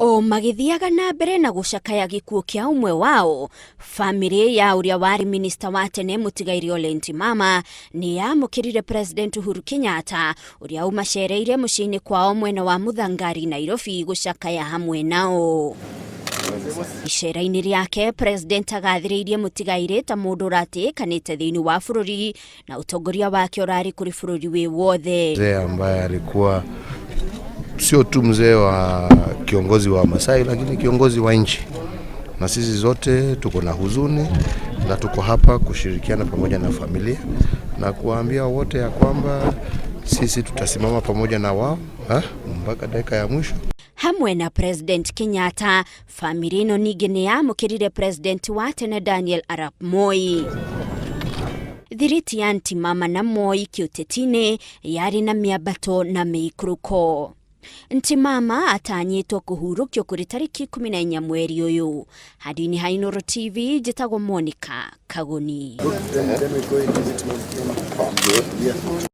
O magĩthiaga na mbere na gũcakaya gĩkuũ kĩa ũmwe wao, bamĩrĩ ya ũrĩa warĩ minista wa tene mũtigairĩ Ole Ntimama nĩ yamũkĩrire President Uhuru Kenyatta ũrĩa ũmacereire mũciĩ-inĩ kwao mwena wa Muthangari, Nairobi gũcakaya hamwe nao. Icera-inĩ rĩake, President agathĩrĩirie mũtigairĩ ta mũndũ ũratĩĩkanĩte thĩinĩ wa bũrũri na ũtongoria wake ũrarĩ kũrĩ bũrũri wĩ wothe. Mzee ambaye alikuwa sio tu mzee wa kiongozi wa Masai, lakini kiongozi wa nchi, na sisi zote tuko na huzuni na tuko hapa kushirikiana pamoja na familia na kuwaambia wote ya kwamba sisi tutasimama pamoja na wao mpaka dakika ya mwisho. Hamwe na President Kenyatta, bamĩrĩ ĩno ningĩ nĩ yamũkĩrire President wa tene Daniel Arap Moi. Thiriti ya Ntimama na Moi kĩũteti-inĩ yarĩ na mĩambato na mĩikũrũko. Ntimama atanyĩtwo kũhurũkio kũrĩ tarĩki 14 mweri ũyũ. Handũ-inĩ ha Inooro TV, njĩtagwo Monica Kagoni. Then we go in.